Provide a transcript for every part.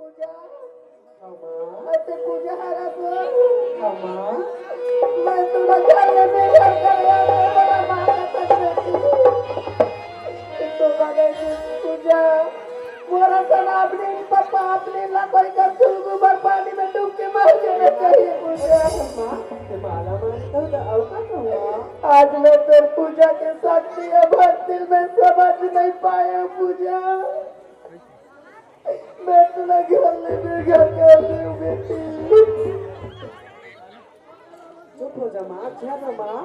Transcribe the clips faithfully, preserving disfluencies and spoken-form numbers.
अरे पूजा हरा तो। हाँ माँ। मैं तोला घर में बेघर कर रहा हूँ, मेरा माँ का सच बेटी। तो बने पूजा, मोरा सनाप नहीं, पापा अपने ला कोई कर चुलबू भर पानी में डूब के मर जाना चाहिए पूजा। माँ, ते माला मारी तो, तो अउ का कहूँ? आज मैं तेरे पूजा के साथ दिया भर दिल में समझ नहीं पाया पूजा। मैं तोला घर ले बेघर कर दूँ बेटी। चुप हो जा माँ, झन रो माँ।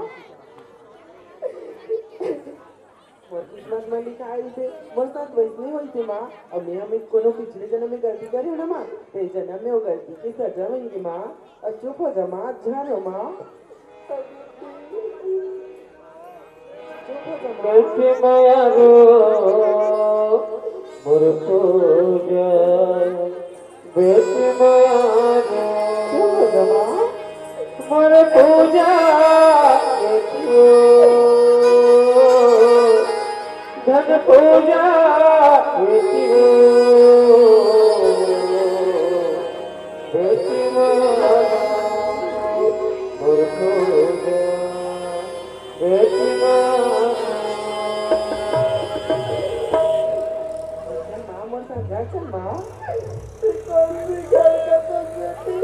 मोर किस्मत में लिखाय रहिथे, मोर साथ वइसने होइथे माँ। अउ मैं, मैं कोनो पिछले जनम में गलती करे हों ना माँ, ते जनम में वो गलती के सजा होही माँ। अउ चुप हो जा माँ, झन रो माँ। चुप हो जा माँ। बेटी मया रो मोर पूजा, बेटी मया रो चुप हो जा माँ। मोर पूजा, बेटी ओ, धन पूजा, बेटी ओ, बेटी मया रो मोर पूजा। बेटी माँ। माँ, मोर संग घर चल, माँ। कौन सी घर का तो बेटी?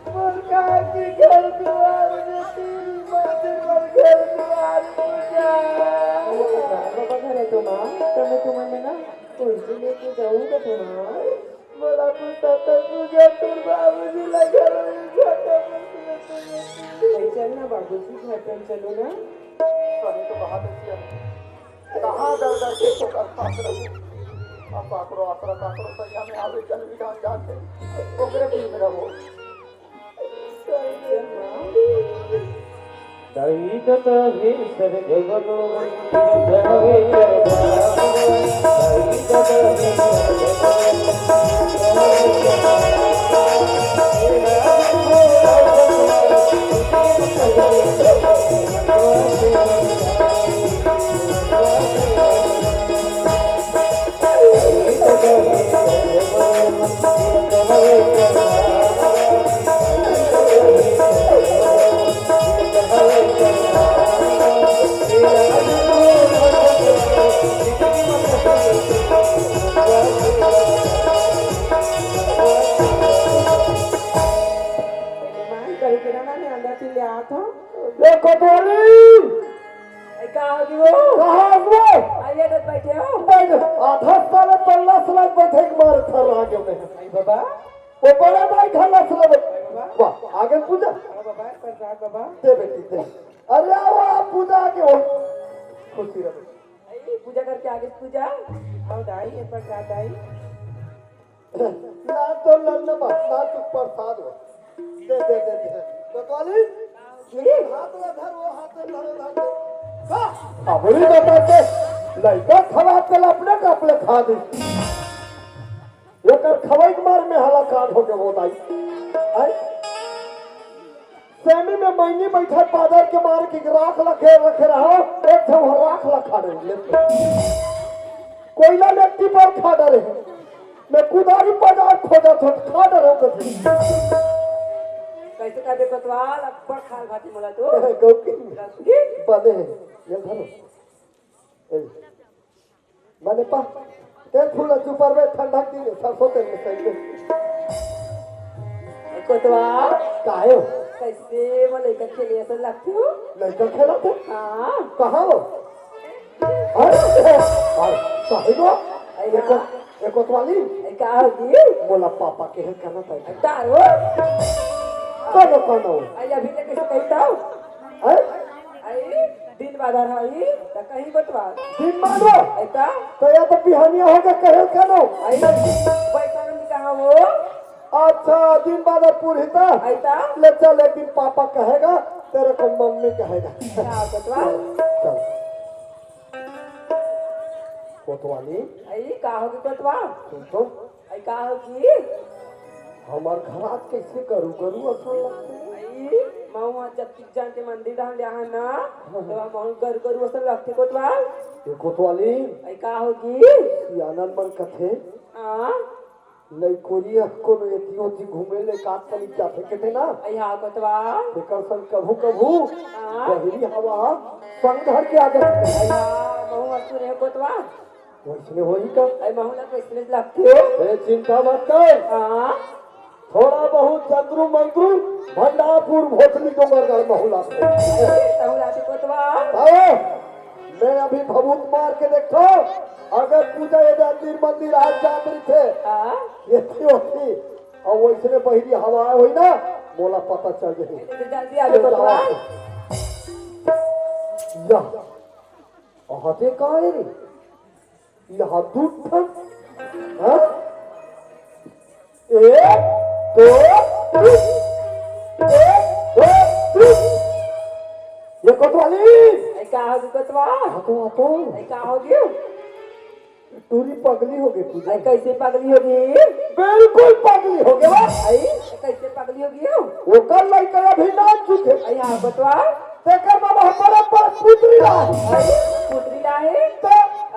मोर कहाँ की घर दुआर बेटी? मोर घर दुआर पूजा। बाबा घर है तो माँ, तो मैं तुम्हें ना उनसे लेके जाऊँगा तो माँ। मोला पूछा तो तुझे तोर बाबूजी ला घर में छोटा बच्चा तो। भाई चल ना बाबूजी, घर पे चलो ना। सही तो बात है सिया। कहाँ दर दर के ठोकर खात रहूं। अब काकरो आसरा, काकरो सैया में आवे चल विधान जाके ओकरे पीछे में रहो। सही चल माँ। दाई ददा हे सरगवलो वंदन हवे करबार। दाई ददा हे सरगवलो वंदन हवे करबार। ए, कोतवाली! ए, का हो गई वो? कहाँ हो वो? आइए, इधर बैठे हो। बैठ, आधा साल पल्ला सलाद बैठे के मारे थर्रा गए मैं। आई बाबा। वो बड़ा भाई खल्ला सलाद। आई बाबा। वाह, आगे पूजा। आओ बाबा, प्रसाद बाबा। दे बेटी, दे। अरे आओ, आप पूजा आगे हो। खुशी रहो। आई, पूजा करके आगे पूजा। आओ दाई, ये प्रसाद दाई। ना तो लड़ना बा, ना तो प्रसाद हो। दे, दे, दे, दे। कोतवाली, ये हाथ ला धर, वो हाथ ला धर, धर, धर। हाँ, अबरी बता के लइका खवा के ला अपने कपले खा दे। एकर खवाई के मार में हला कांड हो के वो दाई। आई? सेमी में मैनी बैठल बादर के मार के राख ला घेर रखे रहा, एक ठो राख ला खा रहे, ले। कोयला लेती पर खा डरे। मैं कुदारी बाजार खोजत हूँ, खा डरे हो कभी। कैसे कर दे कोतवाल, अब्बड़ खाल भाती मोला तो। गौकी। गौकी। बने हैं, ये धरो। ए, बने पा, ते फूल चुपर में ठंडा के दिन सरसों तेल में सही दे। कोतवाल। काहे हो? कैसे वो लइका खेले ऐसा लगते हो? लइका खेला थे? हाँ। कहाँ हो? अरे, अरे, साहिबा, अरे एको, हाँ। एको कोतवाली। अरे का होगी? मोला पापा के है कहना था। अरे का हो? कौन हो, कौन हो? अरे अभी तक कैसे कहता हो? हैं? अरे दिन बाजार है, तो कहीं बतवा। दिन बाजार? अरे का? तो या तो बिहानिया हो गया, कहे कहनो। अरे पैसा नहीं कहाँ हो? अच्छा, दिन बाद अब पुरहिता। ऐसा? ले चल, एक दिन पापा कहेगा, तेरे को मम्मी कहेगा। क्या बतवा? चल। कोतवाली। आई, का होगी कोतवा? सुन तो। आई, का होगी? हमार घर आज कैसे गरू गरू असन लगते हैं? आई, महुआ जब तक जान के मंदिर डाल दिया है ना, हाँ। तो हम गरू गरू असन लगते कोतवा। ये कोतवाली। आई, का होगी? सियानन मन कथे। हाँ। लइकोरिया कोनो एती ओती घूमे ले का चली जाथे कथे ना। अइहा कोतवाल। तेकर संग कभू कभू हाँ। बहिरी हवा संग धर के आ जाथे। अइहा महूँ असुर हे कोतवाल। वइसने होही का? अइ महूँ ला कइसने लगथे? ए, चिंता मत कर। हाँ। थोड़ा बहुत चंद्रू मंद्रू भंडारपुर भोथली डोंगरगढ़ महूँ ला। महूँ ला कोतवाल। आओ। मैं अभी भभूत मार के देखथों, अगर पूजा ये मंदिर मंदिर आज जात रहिथे, हाँ? ये थी होती, अउ वइसने बहिरी हवा होही ना, मोला पता चल जाही। जल्दी आ जाओ, बबुआ। या, अहा ते का हे रे? यहाँ दू ठन, हाँ? एक, दो, तीन। एक, दो, तीन। ये कोतवाली। अइ का होगे कोतवाल? हाँ तो, हाँ तो। अइ का होगे? टूरी पगली होगे पूजा। अइ कइसे पगली होगे? बिल्कुल पगली होगे बा। अइ कइसे पगली होगे? ओकर लइका अभी नान चुके। अइ हाँ कोतवाल। तेकर बाबा बड़ा बड़ा पुतरी ला हे। अइ पुतरी ला हे? तो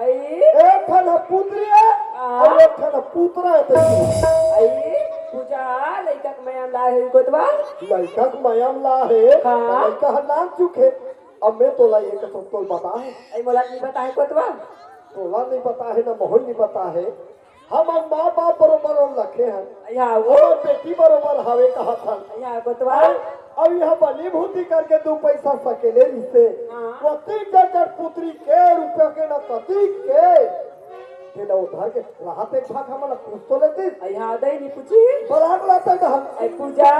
अइ एक ठन पुतरी हे हाँ। अउ एक ठन पुतरा हे। अइ पूजा लइका के मया म ला हे कोतवाल। लइका के मया म ला हे। हाँ। लइका ह नान चुके। अब मैं तोला ये कथों, तोला बता हे। अइ मोला नइ बता हे कोतवाल। तोला नइ बता हे ना, महूँ नइ बता हे। हमर माँ बाप बरोबर ओला रखे हन। अइहा वो। हमर बेटी बरोबर हवे कहत हन। अइहा कोतवाल। अउ इहाँ बनी भूती करके दू पइसा सकेले रिहिसे। हाँ। ओती जड़ जड़ पुतरी के रुपया के न कती के। तेला उधार के राहत एक भाग हमन ला पूछ तो लेतिस। अइहा दई नइ पूछी। बलाक लाते डहन। अइ पूजा,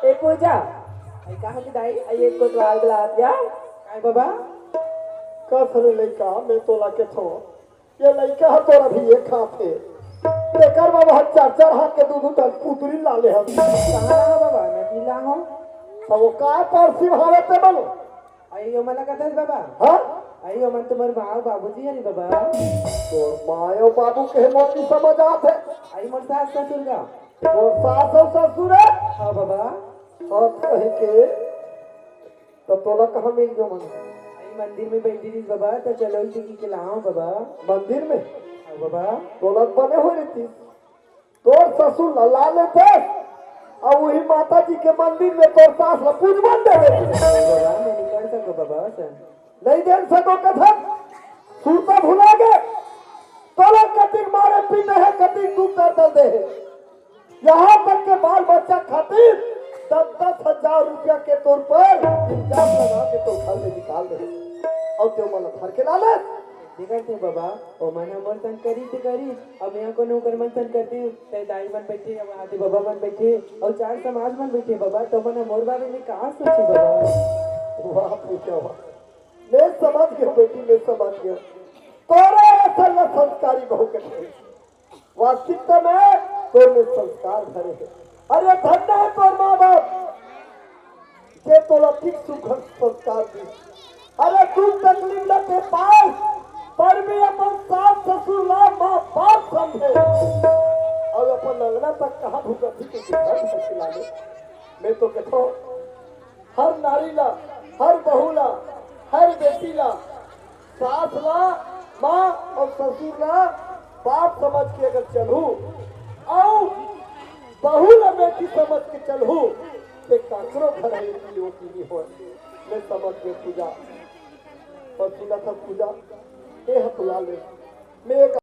ए पूजा। अइ कहाँ के दाई? अइ एक कोतवाल बलात या। काय बबा? कस रे लइका, मैं तोला कथों। ये लइका ह तोर अभी ये खात हे। तेकर बाबा ह चार चार हाथ के दू दू ठन पुतरी ला ले हस। कहाँ ला हव बबा? मैं नइ ला हँव। त वो काय परसी भावे ते बल? अइयो मन कथस बबा। हाँ? अइयो मन तुम्हर माँ अउ बाबूजी हरे बबा। तोर माँ अउ बाबू के मोर नइ समझ आत हे। अइ मोर सास ससुर का। तोर सास अउ ससुर हे? हाँ बबा। हाँ कहे के। त तोला कहाँ मिल गे मन? अइ मंदिर में बइठे रिहिस बबा, त चलो इसे कहि के लाहूँ बबा। मंदिर में? हाँ बबा। तोला बने होय रिहिस। तोर ससुर ला ला लेते, अउ उही माता जी के मंदिर में तोर सास ला पूजवन दे देते। बबा, मैं नइ कर सकों बबा, अइसन। नइ दे सकों कथस? सुरता भुला गे। तोला कतिक मारे पीटे हे, कतिक दुख दर्द दे हे। यहाँ तक के बाल बच्चा खातिर दस दस हजार रुपया के तोर पर इल्जाम लगा के तोर घर ले निकाल दे। अउ तें ओमन ला धर के लानस। देखत हे बबा, ओमन ह मोर संग करिस ते करिस, अब मैं कोनो ओकर मन संग करतेंव, ते दाई मन बइठे, अब आते बबा मन बइठे, अउ चार समाज मन बइठे बबा, त ओमन ह मोर बारे में का सोचही बबा? वाह पूजा वाह, मैं समझ गेंव बेटी, मैं समझ गेंव। तोरे असन ला संस्कारी बहू कथे। वास्तविकता में तोर में संस्कार भरे हे। अरे धन्य हे तोर माँ बाप, जे तोला ठीक सुघर संस्कार दिस। अरे दुख तकलीफ ला ते पास, पर भी अपन सास ससुर ला माँ बाप समझे। अउ अपन अंगना तक कहाँ भुगत ही के कितना भूख लागे। मैं तो कथों, हर नारी ला, हर बहू ला, हर बेटी ला, सास ला माँ अउ ससुर ला बाप समझ के अगर चलहू, अउ बहू ला बेटी समझ के चलहू, ते काकरो घर हे कि वो की नहीं होय। मैं समझ में पूजा, अउ सुनत हस पूजा, ए ह बुला ले। मैं एक